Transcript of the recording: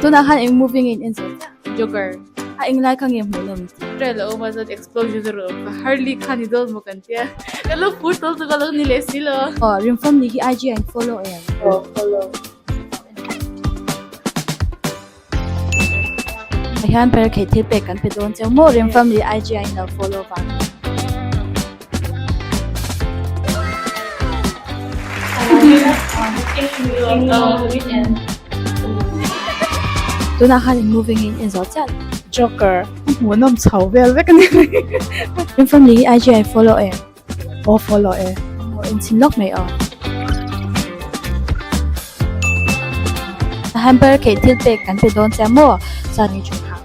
Tunah khan eng movie nge in en zawh chiah? Joker. A eng lai kha nge hmuh nawm tih? Trailer a awm a chuan explosion a rawn awm kha Harley kha ni dawn maw kan tia. Ka lo phur tawlh chu ka lo ni leh si lo. Aw Rimfamni hi IG ah in follow em? Aw follow. Ah hian ber kheih thil pek kan pe dawn cheu maw Rimfamni IG ah in lo follow vang. Tunah khan in movie nge in en zawh chiah lo. Joker hmuh nawm chho vel vek a ni. In family hi IG ah i follow em? Aw follow e. Aw in chhin lawk mai aw. Hamper kheih thil pek kan pe dawn chiah maw? Chuan i thu kha.